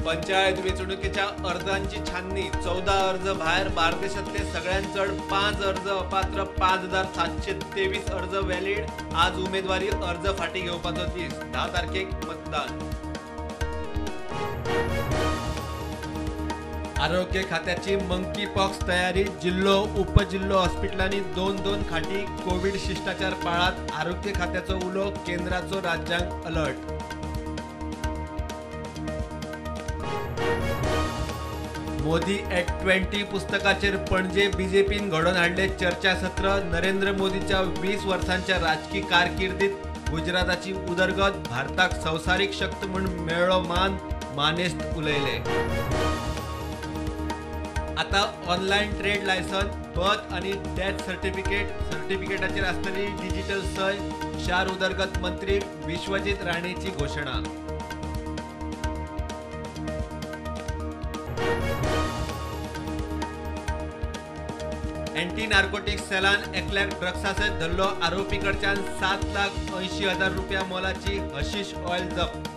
पंचायत वेंचणुकेच्या अर्जांची छाननी 14 अर्ज भायर बार्देशांतले सगळ्यांत चड 5 अर्ज अपात्र, 5723 अर्ज व्हॅलिड। आज उमेदवारी अर्ज फाटी घेवपाचो दीस, 10 तारखेक मतदान। आरोग्य खात्याची मंकी पॉक्स तयारी, जिल्हो उपजिल्हो हॉस्पिटलांनी 2-2 खाटी, कोविड शिष्टाचार पाळात, आरोग्य खात्याचो उलो, केंद्राचो राज्यांक अलर्ट। मोदी एट 20 पुस्तकाचेर पणजे बीजेपीन घडोवन हाडले चर्चासत्र, नरेंद्र मोदीच्या 20 वर्सांच्या राजकी कारकिर्दीत गुजराताची उदरगत, भारताक संवसारीक शक्त म्हूण मेळ्ळो मान, मानेस्त उलयले। आता ऑनलायन ट्रेड लायसन, बर्थ आनी डेथ सर्टिफिकेट, सर्टिफिकेटाचेर आसतली डिजिटल सय, शार उदरगत मंत्री विश्वजीत राणेची घोशणा। एंटी नार्कोटिक्स सेलान एकल्याक ड्रग्सा सयत धरलो, आरोपी कडच्यान 7,80,000 रुपया मोलाची हशीश ऑयल जप्त।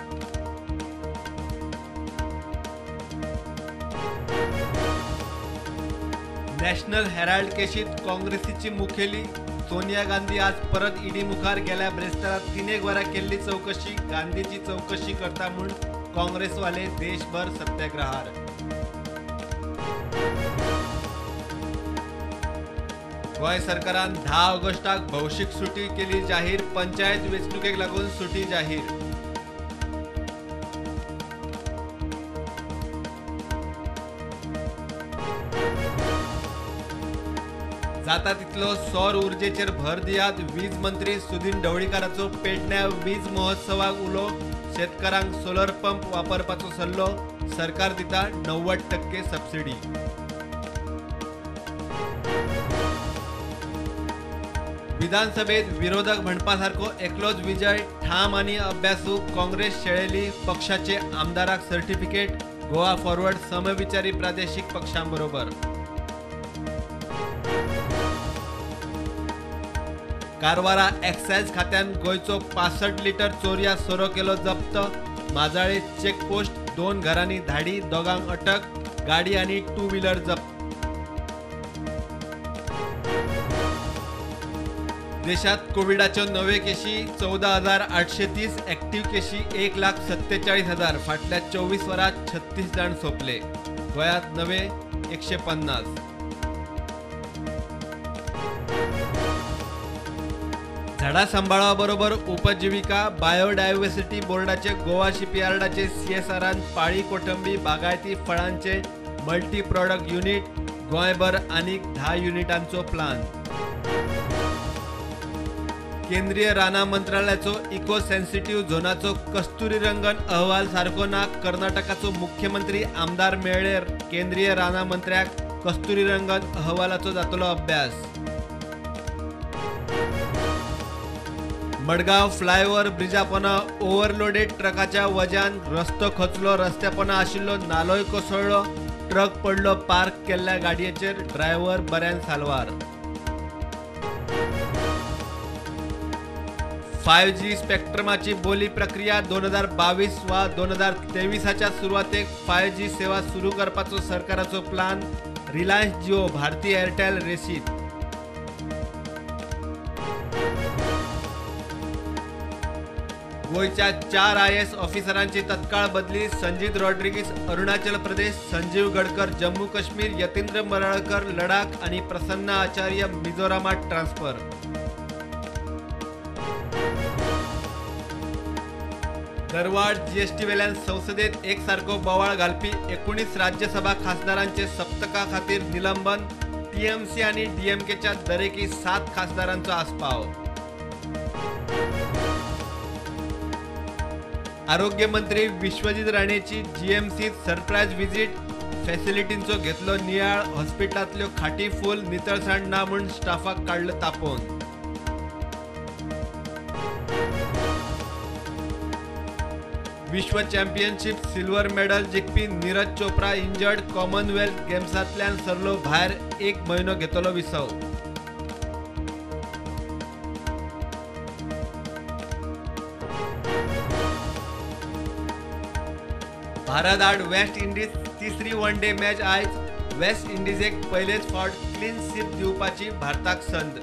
नॅशनल हेराल्ड केशीत काँग्रेसीची मुखेली सोनिया गांधी आज परत ईडी मुखार, गेल्या ब्रेस्तारा 3 वरां केल्ली चवकशी, गांधीची चवकशी करता म्हूण काँग्रेसवाले देशभर सत्याग्रहार। गोंय सरकारान 10 ऑगस्टाक भौशीक सुटी केली जाहीर, पंचायत वेंचणुकेक लागून सुटी जाहीर। जाता तितलो सौर उर्जेचेर भर दियात, वीज मंत्री सुदिन ढवळीकाराचो पेडण्या वीज महोत्सवाक उलो, शेतकारांक सोलर पंप वापरपाचो सल्लो, सरकार दिता 90% सबसिडी। विधानसभेत विरोधक म्हणपा सारको एकलोच विजय, ठाम आनी अभ्यासू काँग्रेस शेळेली, पक्षाचे आमदाराक सर्टिफिकेट, गोवा फॉरवर्ड समविचारी प्रादेशीक पक्षांबरोबर। कारवारा एक्सायज खात्यान गोंयचो 65 लिटर चोरया सोरो केलो जप्त, माजाळे चेकपोस्ट 2 घरांनी धाडी, दोगांक अटक, गाडी आनी 2 व्हीलर जप्त। देशात कोविडाच्यो नवे केशी 14,830, ऍक्टिव्ह केशी 1,47,000, फाटल्या 24 वरांत 36 जाण सोंपले, गोंयांत नवे 150। झाडां सांबाळा बरोबर उपजिविका, बायोडायव्हर्सिटी बोर्डाचे गोवा शिपयार्डाचे सीएसआरान पाळी कोठंबी बागायती फळांचे मल्टी प्रॉडक्ट युनिट, गोंयभर आनीक 10 युनिटांचो प्लान। केंद्रीय रानां मंत्रालयाचो इको सेन्सिटिव्ह झोनाचो कस्तुरीरंगन अहवाल सारको ना, कर्नाटकाचो मुख्यमंत्री आमदार मेळ्ळे, केंद्रीय रानां मंत्र्याक कस्तुरीरंगन अहवालाचो जातलो अभ्यास। मडगांव फ्लायओव्हर ब्रिजा पोंदा ओव्हरलोडेड ट्रकाच्या वज्यान रस्तो खचलो, रस्त्या पोंदा आशिल्लो नालोय कोसळ्ळो, ट्रक पडलो पार्क केल्ल्या गाडयेचेर, ड्रायव्हर बऱ्यान साल्वार। 5G स्पेक्ट्रमाची बोली प्रक्रिया 2022 वा 2023च्या सुरवातेक 5G सेवा सुरू करपाचो सरकाराचो प्लान, रिलायन्स जिओ भारती एअरटेल रेसीत। गोंयच्या 4 IAS ऑफिसरांची तत्काळ बदली, संजीत रॉड्रिगीस अरुणाचल प्रदेश, संजीव गडकर जम्मू काश्मीर, यतींद्र मरळकर लडाख आनी प्रसन्न आचार्य मिझोरामात ट्रान्सफर। दरवाढ जीएसटी वेल्यान संसदेत एकसारको बोवाळ घालपी 19 राज्यसभा खासदारांचे सप्तका खातीर निलंबन, टीएमसी आनी डीएमकेच्या दरेकी 7 खासदारांचो आस्पाव। आरोग्य मंत्री विश्वजीत राणेची जीएमसीत सरप्रायज व्हिजिट, फॅसिलिटींचो घेतलो नियाळ, हॉस्पिटलांतल्यो खाटी फूल, नितळसाण ना म्हूण स्टाफाक काडलो तापोवन। विश्व चॅम्पियनशीप सिल्वर मेडल जिखपी नीरज चोप्रा इंजर्ड, कॉमनवेल्थ गेम्सांतल्यान सरलो भायर, 1 म्हयनो घेतलो विसव। भारत आड वेस्ट इंडिज तिसरी वन डे मॅच आयज. वेस्ट इंडिजेक पयलेच फावट क्लीन स्वीप दिवपाची भारताक संद.